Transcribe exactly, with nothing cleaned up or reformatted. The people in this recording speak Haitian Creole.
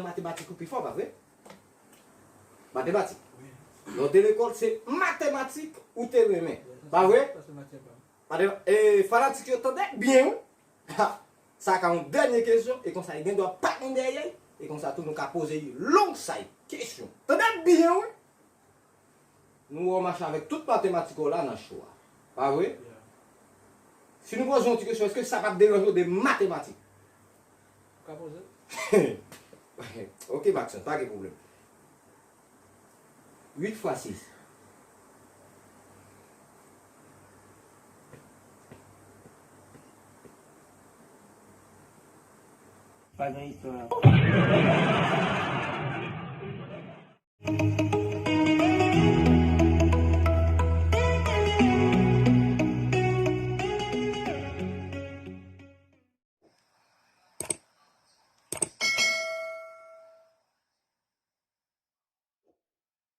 Matematik ou pi fò, pa vre? Matematik. Lè w te lekòl, se matematik ou te renmen, pa vre? Matema-, e, fanatik yo, tande byen, wi. Ha! Sa ka yon dènye kesyon, e konsa, li gen dwa pa gen dèyè, e konsa tou, nou ka poze li long sa, kesyon. Tande byen, wi. Nou wè w mache avèk tout matematik ou la nan cho a. Pa vre? Si nou poze yon ti kesyon, èske sa p ap deranje w de matematik? Ou ka poze. Ok, Maxence, pa gen pwoblèm. Uit fwa sis. Pa gen istwa.